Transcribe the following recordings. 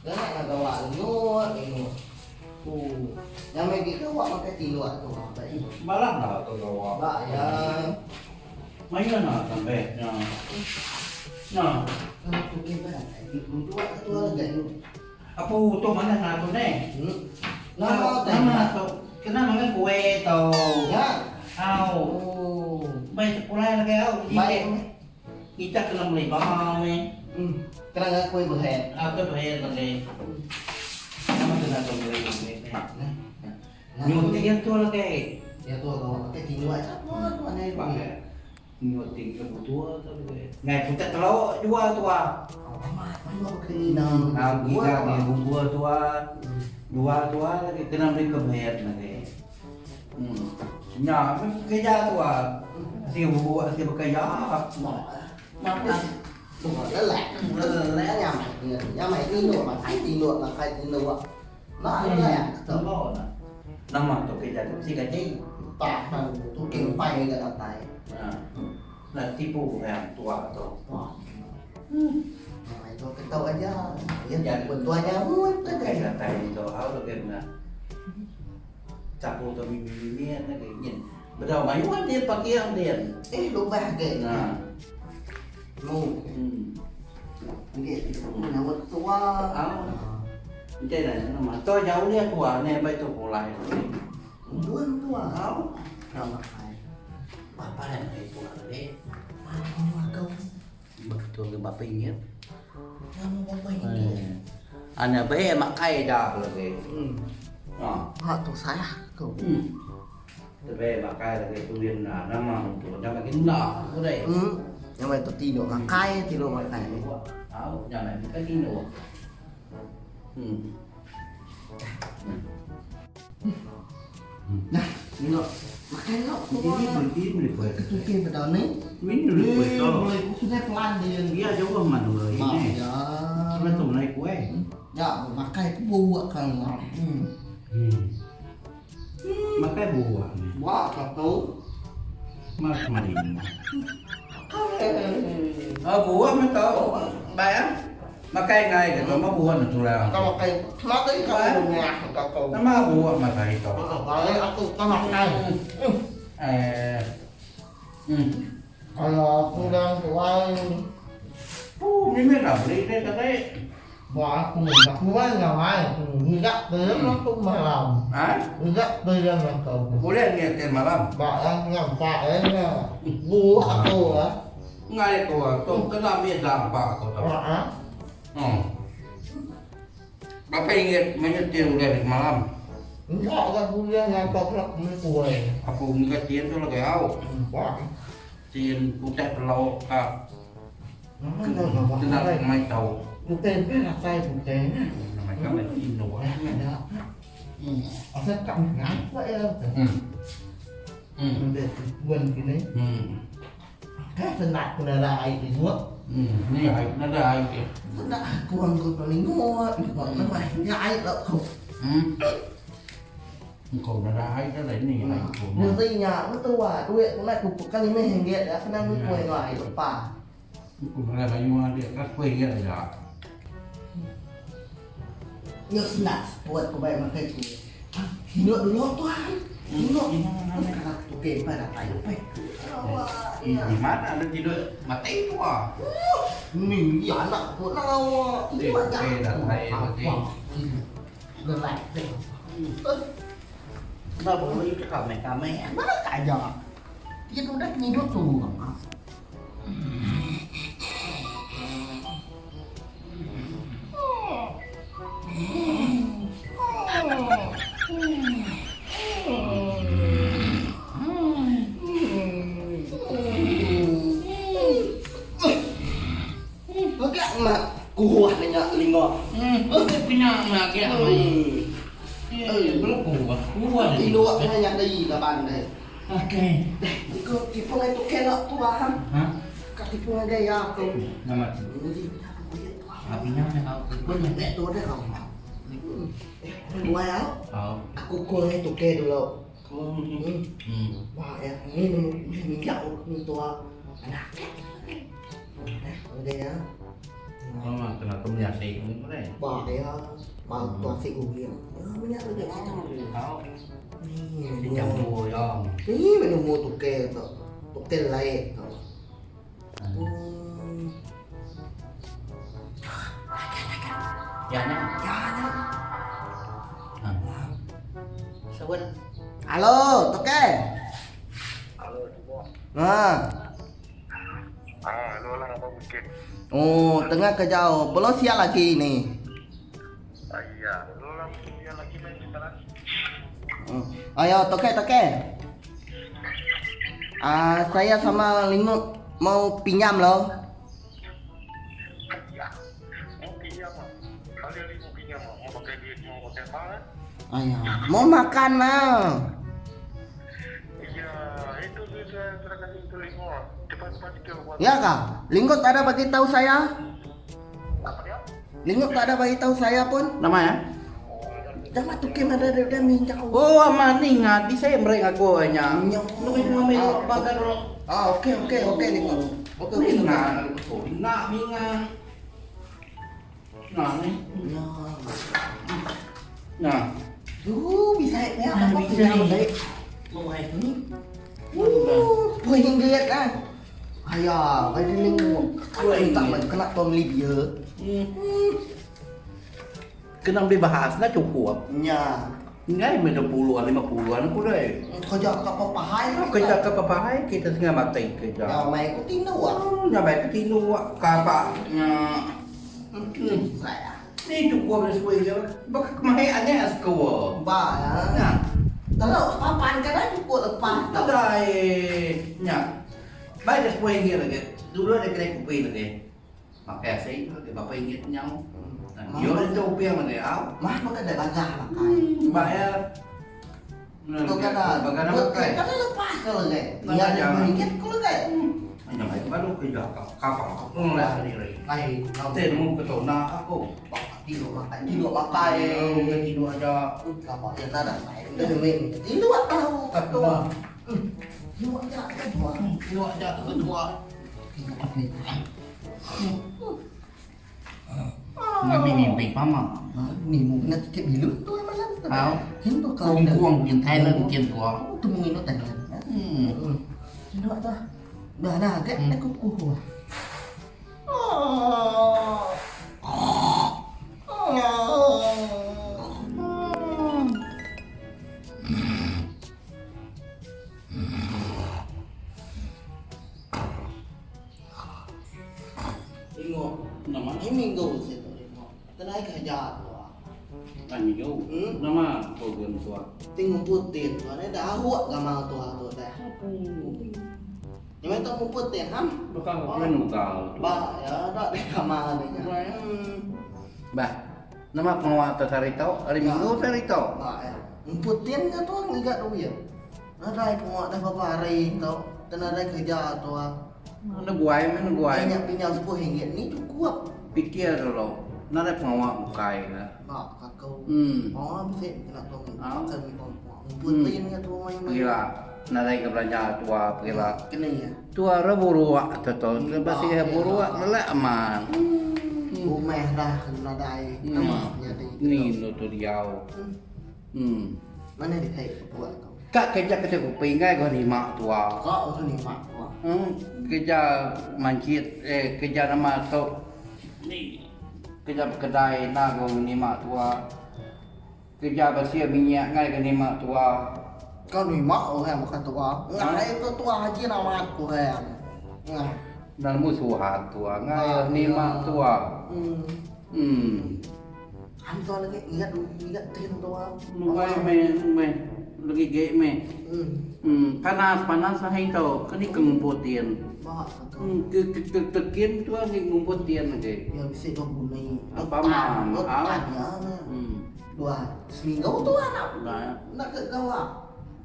Galak lah gawa lengut lengut. Oh, nyamai agi gawa makai tinduk tu. Malam lah tu gawa. Ba ya. Mayuh na sampai nya. Nya. Kalau tu ke ba. Dua tu lagi. Apu tu manah na tu neh. Hmm. Nama nama tu kena mangan kuih tu. Ya. Au. Oh. Baik pulai lagi au. Baik. Kita kena beli bau ni. Hmm. Kena ngah kuih behet. Ah, kuih behet lagi. Nama kena tu beli ni. Nyuti tu lagi. Ya tu kau pakai tinduk aja apa tu anai bang. Nyuti ke butua tu lagi. Ngai putat telur jual tu ah. Nah, kita ni bubur tua, dua tua lagi kena beli ke behet lagi. Hmm. Nya, kerja tua. Si bubur, si bekerja. Mampus. Lelak. Lelak nyamai. Nyamai tinduk, makai tinduk, makai tinduk. Nak lelak. Nama tu kerja tu si gaji. Tak, tu kempai ke datai. Ha. Nak tipu yang tua tu. Hmm. Nah, itu ketawa aja. Ya, Ya. tuanya pun Kai datai tu au tu kena. Campur tu mimi-mimi lagi ingin. Bedau mayu kan dia pakai yang dia. Eh, lubah ke? Nah. Mu. Hmm. Nggih, nyawa tua. Au. Macam mana nama? Tu jauh dia tua ni baik tu pulai. Buang tua. Au. Nama ai. Bapa yang baik tua ni. Nama kau. Betul ke bapa ingat? Nama bapa ini. Anak baik makai dah lagi. Hmm. Ha. Hak tu saya kau. Hmm. Tapi makai lagi tu dia nak nama tu dah makin nak aku dah. Hmm. Yang main tu tidur makai, tidur makai. Tahu jangan main kaki tu. Hmm. Nah, tengok. Makan nak Ini beli beli kuih. Ketukin pada ni. Ini beli kuih tu. Boleh sudah pelan dia. Dia jauh mana ini. Ya. Cuma tu naik kuih. Ya, makai buah kan. Hmm. Hmm. Makai buah ni. Buah satu. Mas mari. Oh, buah mà tao. Bài á. Makai ngay cái đó mà buah nó tu lah. Kalau kayak mati kalau ngah kau. Nama buah makai tu. Kalau aku kan makan. Eh. Hmm. Kalau kurang kurang Oh, ni merah beli dia kata. Wah, aku enggak kurang yang lain. Enggak belum aku malam. Ha? Enggak belum aku. Boleh ni tiap malam. Barang yang pak ini buah aku lah. Ngai tu tu kena ambil dampak kau tahu. Wah, Hmm. Bapa ingat menyetir udah di malam. enggak lah kuliah yang kau nak beli kue. Aku ingat tian tu lagi au. Wah, Tian putih pelok kak. mana Kena mai tahu. Bukan apa bukan. Nama kami Indo. Ya. Hmm. Asal kamu ngapa ya? Hmm. Hmm. Bukan gini. Hmm. Kan senang kena rai di buat. Hmm. Ni ai nada ai ke. Senang kurang kau paling nguat. Nama nyai lah kau. Hmm. Kau nada ai dah lain ni ai kau. Mestinya betul lah duit aku nak kumpul kali ni ringgit dah kena ni kuih lah lupa. Kau nada bayu dia kat kuih dia dah. Nyo senang buat kau bayar makan kuih. Hinok dulu tuan. Hinok. Kalau tu ke pada tayo pe. Di mana ada tidur mati tu ah. Ni ya anak pun nak awak. Eh, eh, dah tayo mati. Lelak. Kenapa boleh cakap kami kami? Mana kaya? Dia tu dah tidur tu. Okey, mak kuah ni nak lingok. Hmm, punya mak ya. Hmm. Eh, belum kuah. Kuah. Tidur ni yang dari laban ni. Okey. Kau tipu ngai tu kelak tu ah. Ha? Kau tipu ngai gaya tu. Nama tu. Apinya nak aku pun Nek tu dah kau. Buat ah. Tahu. Aku kau ngai tu ke dulu. Hmm. Wah, ya ni ni jauh ni tua anak. Nah, udah ya. Nama kena ke meli asi meh pulai. Ba iya ba tu asi guring. Ya menya tu je kita. Tau. Ni campur iya. Ni meh nemu tuke tu. Tuke laik tu. Hmm. Ya nya. Ya nya. Ha. Sebut. Alo, tuke. Alo, semua. Ha. Ah, alo lah apa mungkin. Oh, tengah kerja. Belum siap lagi ni. Ah, iya, belum lah siap lagi main kita lah. Ayo, toke toke. Ah, saya sama Lingut mau pinjam loh. Ya, mau pinjam ah. Kali-kali mau pinjam ah. Mau pakai duit, mau pakai apa? Eh? Ayo, mau makan lah. Iya, itu duit saya sudah kasih itu Lingut. Cepat-cepat itu buat. Ya kah? Lingut tak ada bagi tahu saya. Apa dia? Lingut tak ada bagi tahu saya pun. Nama ya? Jangan tu kem ada dia minta. Oh, amat ni ngati saya mereka aku nya. Nyo. Lu kan ngambil bagan ro. Ah, okey okey okey Lingut. Okey okey. Ni nga, nak minga. Nah ni. Ya. Nah. Duh, bisa ya Ah, apa bisa pinjam ni. baik. Ni. RM10 kan. Ayah, bagi Lingut. Sepuluh Tak ringgit. kena tong beli dia. Hmm. Kena beli bahas nak cukup. Ya. Ngai me 20-an 50-an aku dah. Kerja kat papahai. Kerja ke papahai kita tengah mati kerja. Ya, mai aku tinu ah. Oh, nya baik tinu kapak nya. Saya. Ni cukup ni sepuluh je. Bak kemai anya sekolah. Ba ya. Nah, Kalau papan kan cukup lepas tau. ada nya. Baik dah RM10 lagi. Dulu ada kedai kopi lagi. Pakai asi lagi berapa ringgit nyau. Nah, yo ada kopi yang lagi au. Mah makan dah bagah makan. Bayar. Kau kata, Bagai nama kai. Kata lepas kalau lagi. Nah, Ya, jangan. ringgit kau lagi. Hanya baik baru kerja kapal aku lah sendiri. Ai, kau Teh mu ketona aku. Tidur makan, tidur makan. Tidur tidur aja. Kapal dia tak ada main. Dah main. Tidur tahu. Ketua. Tidur aja ketua. Tidur aja ketua. Nggak mimpi mama. Ni mu kena tiket bilu tu malam tu. Au. Hin tu kau. Kuang kuang yang Thailand mungkin tua. Tu mungkin tu Thailand. Hmm. Tidur tu. Dah dah kan aku kuku. Oh. Oh. Tengok. Nama? Ini minggu saya tu tengok. Tenai kerja tu. Minggu. Nama program tua. Tengok putih tu. Ada dah awak gamau tu tu dah. Yang mana tak putih ham? Bukan bukan kau. Ba ya dah ada gamau ni. Bah. Nama pengawal tu hari tau, hari minggu hari tau. Ba ya. Putih ke tu ngigat tu ya. Ada pengawal dah berapa hari tau. Tenai kerja tu. Mana guai mana guai. Banyak pinjam RM10 ni cukup. Fikir dulu. Nada pengawal bukai lah. Ba kakau. Hmm. Oh, bisa kena tolong. Ah. Kami tolong. Putih ke tu main-main. Pergilah. Nada ke belanja tua pergilah. Kena ya. Tua reburuak tu tu. Lepas dia buruak lelak aman. Rumah dah kena dai. Nama jadi. Ni no tu diau. Hmm. Mana dia kai buat kau? Kak kerja kerja kopi ngai kau ni mak tua. Kau tu ni mak tua. Kerja mancit eh kerja nama tu ni kerja kedai na kau ni mak tua. Kerja bersih minyak ngai kau ni mak tua. Kau ni mak orang makan tua. Ngai tu tua haji nama aku yang. Ngai. Dan musuh tua ngai ni mak tua. Hmm. Am tu lagi ingat ingat tin tua. Ngai me me lagi ge me. Hmm. Panas panas hai tu kau ni ngumpul tian. Ba tu. Ke ke ke tekin tua ni ngumpul tian lagi. Ya bisa kau guna. Apa mah? Ya. Dua seminggu tu nak. Nah. Nak ke kau ah.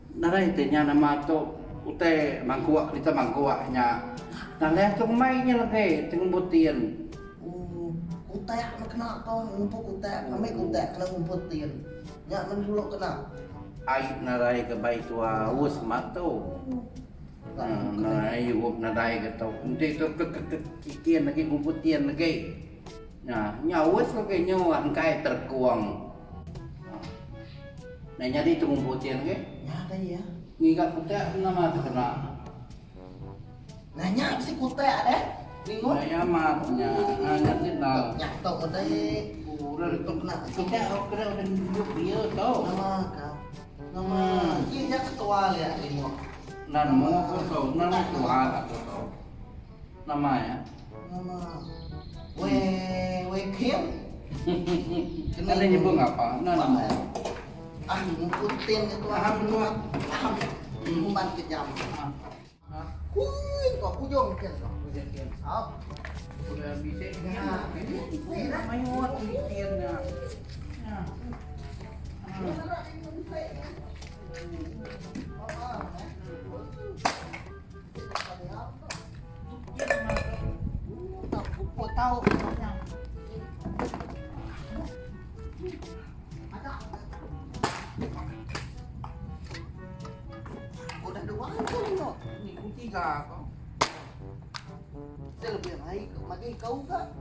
Narai tanya nama tu utai mangkuak kita mangkuaknya. Nalai tu mainnya lagi ngumpul tian. Oh, kutai nak kena tu ngumpul kutai, ambil kutai kena ngumpul tian. Nyak men dulu kena. Ai narai ke baik tua us mato. Narai yup narai ke tau. Nanti tu ke ke ke kian lagi ngumpul tian lagi. Nya, nya aus lagi nyu angkai terkuang. Nah nyadi tu ngumpul tin lagi. Nya tadi ya. Ngiga kutak nama tu kena. Nanya bisi kutak deh. Lingut. Nya amat nya. Nya ti enda. Nya tu deh. Udah tu kena kutak kena udah nunjuk dia tu. Nama ka. Nama iya nya ketua lia lingut. Enda nemu aku tu. Enda nemu ketua aku tu. Nama ya. Nama. We we Kim. Kena nyebut apa? Enda nemu. Ah, ngumputin itu ah, ah, ngumpan kejam. Kui kok ujung ken kok. Ujung ken. Up. Udah bisa. Ya. Mayuh tin nya. Ya. Tahu. Udah dua kali kok. Ni tiga kok. Saya lebih baik bagi kau kak.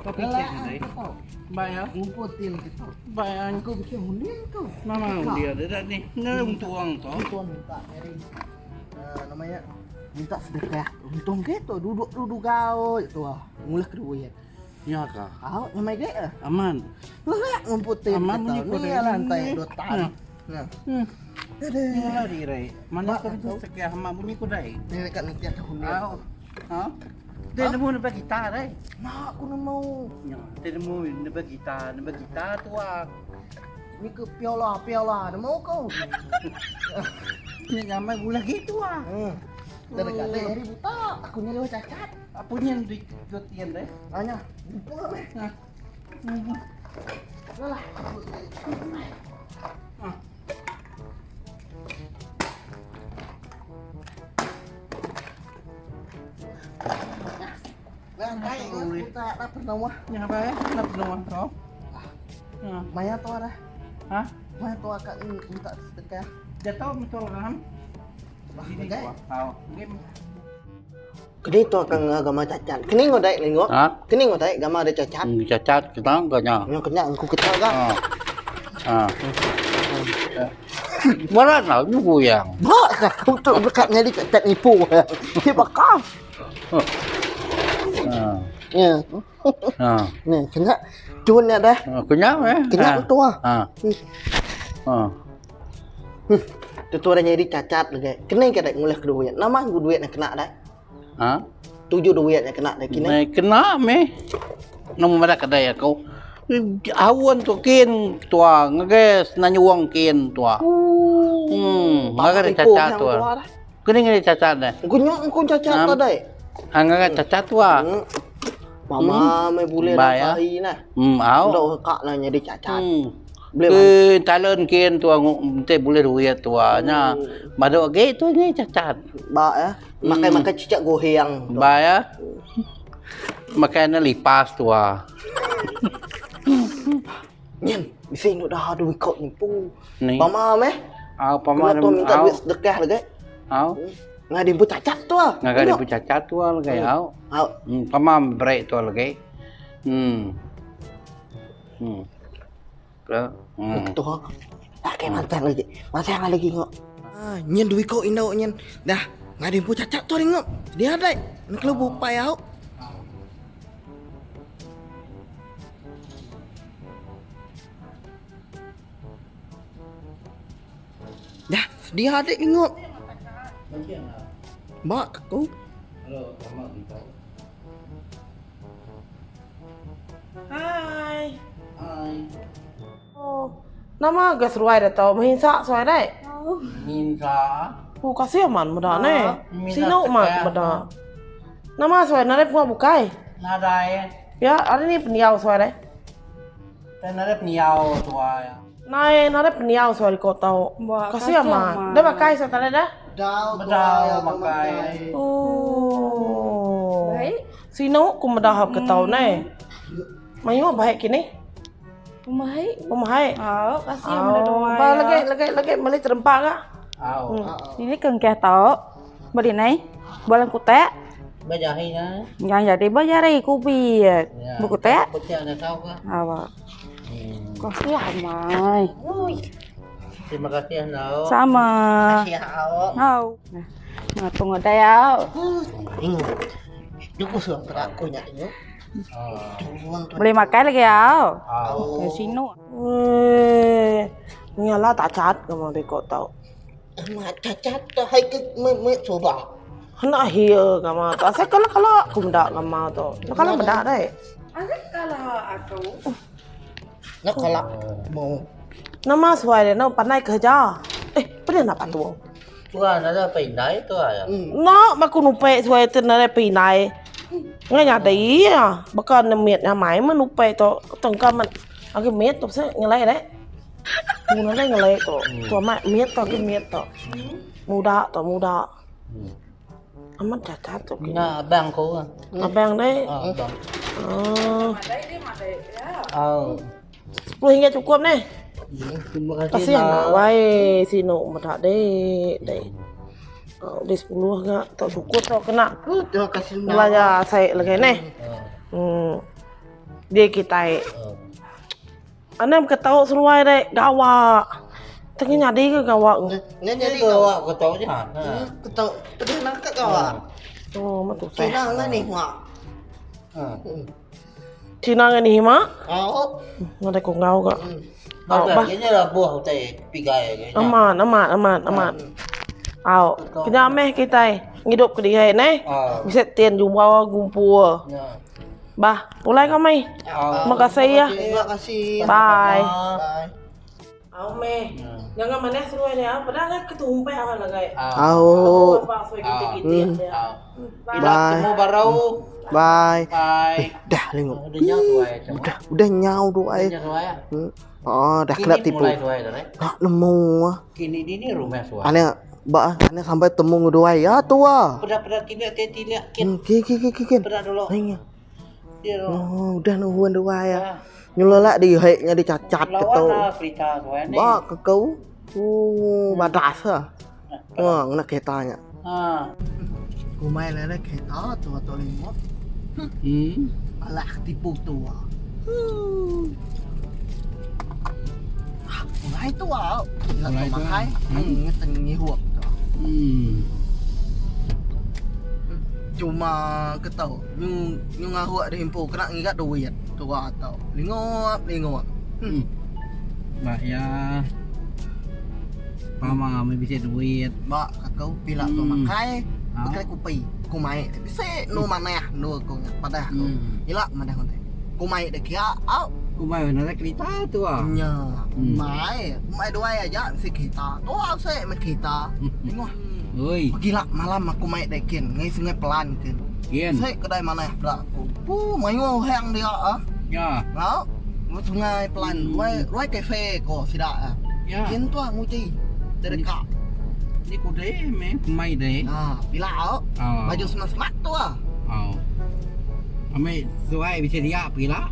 Kopi teh. Bayar. Ngumputin kita. Bayar. Kau bikin undian kau. Nama dia ada ni. Nang tuang tu. Tuan minta nyari. Namanya minta sedekah. Untung ke tu duduk duduk kau tu ah. Ngulah kedua ya. Ya ka. Kau nyamai ke? Aman. Lah ngumputin Aman kita. bunyi Ni kode. lantai dua tan. Nah. Ada. Ni lah dirai. Mana kau tu sekian hama bunyi kudai. Ni dekat nanti ada undian. Au. Ha? Dia nemu nak bagi gitar eh. Nak aku nak mau. Ya, dia nemu nak bagi gitar, nak bagi gitar tu ah. Ni ke piola piola nak mau kau. Ni nyamai gula gitu ah. Dekat hari buta, aku nyari cacat. Apa ni yang di tian deh? Anya, lupa meh. Ha. Lah. Ah. Lantai buta tak pernah wah. Ni apa ya? Nak pernah kau? Ha. Maya tu ada. Ha? Maya tu akak minta sedekah. Dia tahu betul kan? Sini Tahu. Game. Kini tu akan agama cacat. Kini ngodai lengok. Ha? Kini ngodai agama ada cacat. Cacat kita enggaknya. Yang kena aku ketawa kan. Ha. Ha. Berat lah, ni goyang. Bak untuk dekat nyari cacat nipu. Dia bakal. Ha. Ya. Ha. Ni kena cun dah. Kena eh. Kena tu ah. Ha. Ha. Tu tu ada nyari cacat lagi. Kena ke dak ngulah duit. Nama aku duit nak kena dah. Ha? Tujuh duit nak kena dah kini. Mai kena me. Nang mara kedai aku. Awan tu kin tua ngage nanyuang kin tua. Ngage cacat tua. Kena ngage cacat dah. Aku nyok aku cacat tu dah. Ha ngage cacat tua. Mama mai boleh dah nah. Au. Dok kak lah nyari cacat. Ke talon kin tua ngte boleh duit tua nya. Madok ge tu ni cacat. Ba ya. Makai-makai cicak goyang. Ba ya. Makan lipas tua. Nyen, bisa induk dah duit kau nipu. Ni. Pama meh. Au pama tu minta duit sedekah lagi. Au. Ngah dia cacat tu ah. Ngah dia cacat tu lagi au. Au. Pama break tu lagi. Tu. Okey, mantap lagi. Mantap lagi ngok. Ah, nyen duit kau induk nyen. Dah, ngah dia cacat tu ngok. Dia ada. Nak lu bupai au. Dah, dia ada tengok. Mak aku. Halo, mak kita. Hai. Hai. Oh, nama gas ruai dah tahu menghinsa soai dai. Minta. Ku kasih aman muda ne. Minta Sino man sedekah. muda. Nama soai nare punya bukai. Nadai. Ya, ari ni pendiau suai deh. Tang nadai pendiau suai. Nai nadai pendiau suai ko tau. Kasih amat. Dah makai suai tadi dah. Bedau makai. Oh. Sinu ku meda hap ke tau neh. Mayuh baik kini. Pemahai. Pemahai. Au, kasih oh. meda tuai. Ba lagi lagi lagi meli terempak ga. Au. Ini kengkeh tau. Beri nai. Bolang kutek. Ba jahi na. Yang jadi ba jari kubi. Ya. Bu kutek. Kutek na tau ka. Awa. Kasih amai. Terima kasih nau. Sama. Kasih au. Au. Nah, tunggu dai au. Ingat. Duku suang teraku nya ingat. Boleh makan lagi au. Au. Ya sino. Eh, ni lah cacat ke mau kau tau. Amat cacat tu hai ke me me coba. Nak hia ke mau tu. Asal kalau kalau aku mendak ke mau tu. Nak kalau mendak deh. Asal kalau aku. Nak kalau mau. Nama suai dia nak pandai kerja. Eh, pernah nak bantu. Tua nada pindai tua ya. Nak maku nupe suai tu nada pindai. Ngai nyadi ya. Baka nemiet nyamai menupe tu. Tengka men aku miet tu saya ngelai deh. Mula deh ngelai tu. Tu amat miet tu aku miet tu. Muda tu muda. Amat cacat tu. Nah, abang ko. Abang deh. Abang. Oh. Au. RM10 cukup ni. Terima kasih. Kasih anak wai sino medak dek dek. Oh, di 10 gak tak cukup tak kena. Terima kasih. Belanja saya lagi ni. Hmm. Dia kita. Anam ketau seruai dek gawak. Tengah nyadi ke gawak? Ngan Jadi jadi gawak ko tau je. Ha. Ketau pedih nak kat gawak. Oh, matu saya. Cina ngan ni mak. Ha. Cina ngan ni mak? Au. Ngadai ko ngau gak. Oh, bah. Ini lah buah utai pigai ke. Aman, aman, aman, aman. Au, kena meh kita ngidup ke dia ne. Bisa tian jumpa gumpul. Bah, pulai kau mai. Terima kasih ya. Terima kasih. Bye. Bye. Au meh. Jangan mana seruai dia. Padahal ke tumpai awal lagi. Au. Bye. Ketemu baru. Bye. Bye. Dah lengok. Udah nyau tuai. Udah, udah nyau tu ai. Nyau tuai. Oh, dah kena tipu. Mulai tuai dah. Nak nemu. Kini ni rumah suai. Ane ba, ane sampai temu nguduai ya tua. Peda-peda kini teti liak kin. Ki ki ki ki kin. Peda dulu. Ni. Dia Oh, udah nuhun duai ya. Nyulala di heknya dicacat Lawan ketau. lah kereta tuai ni. Ba ke kau. Oh, badas ah. Wah, nak keretanya. Ha. Ku mai lah kereta tua tu lengok. Alah tipu tua. Mulai tua. Lah tu makai. Ngeten ngihuap tu. Cuma ketau nyu nyu ngahuak di himpu kena ngigat duit tua tau. Lengok lengok. Ba ya. Mama mai bisa duit. Ba kakau pila tu makai. Pakai kupi. Ku mai bisa nu mana nu ku padah ku. Ila madah ku. Ku mai de kia au. Ku mai nak kereta tu ah. Nya. Mai, mai duai aja si kita. Tu au se mai kita. Tengok. Oi. Gila malam aku mai dekin ngai sungai pelan kin. Kian. Saya kedai mana pula aku. Pu mai ngô hang dia ah. Ya. Đó. Sungai pelan, roi roi kafe ko sida ah. Ya. Kian tu nguci. Terdekat. Ni ku deh me mai deh. Ah, bila au. Ah. Baju smart smart tu ah. Oh. Ame suai bisa dia pila.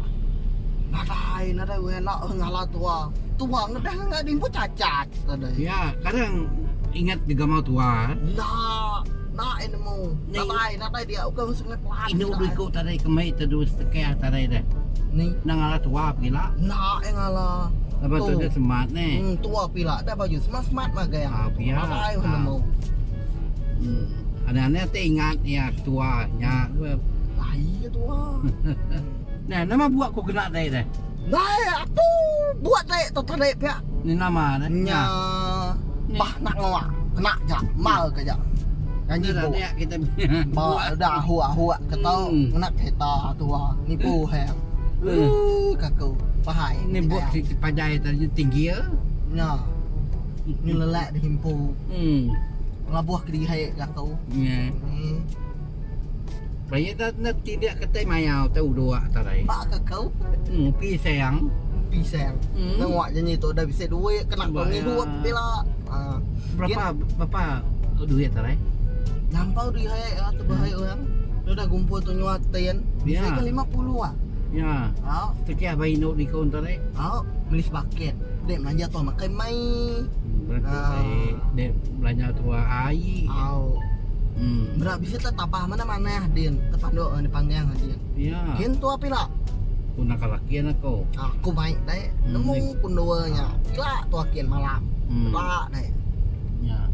Nadai, nadai we nak ngala tua. Tua ngedah ngak ding pun cacat tadi. Ya, kadang ingat juga mau tua. Nah, nah ini mau. Nadai, nadai dia ukan sungai pelan. Ini udah ikut tadi kemai tedu sekian tadi deh. Ni. Nang ala tua pila. Nah, yang ala. Lepas tu dia smart ni. Tua pila dah baju smart smart mah gaya. Ah, pia. Nadai we mau. Ada-ada tak ingat ya tua nya. Lai tua. Nah, nama buat ku kena deh deh. Nah, aku buat deh tu tarik pihak. Ni nama deh. Nya. Bah nak ngawak. Kena je, mal ke je. Janji Dah bu. dia kita. Ba dah huak huak ketau nak kereta tua nipu hang. Kaku bahai. Ni buat si pajai tadi tinggi ya. Nya. Ni lelak di himpu. Labuh ke dihai kaku. Ya. Baik dah enda tindik ketai mayau tai uduk tarai. Ba ke kau. Pisang. Pisang. Nengok janji tu dah bisi duit kena kau ngidup pila. Ha. Berapa berapa duit tarai? Nyampau duit hai atau bahai orang. Tu dah gumpul tu nyua tin. Bisa ke 50 ah. Ya. Ha. Sekiah bayi nuk dikon tarai. Ha, beli sebucket. Dek belanja tu makai mai. Berarti saya dek belanja tu ai. Au. Berak bisa tak tapah mana-mana din. Terpanduk di panggang din. Ya. Kin tu api lah. Ku nak kalakian aku. Aku baik dai. Nemu kun dua nya. Pila tu akin malam. Pila dai. Ya.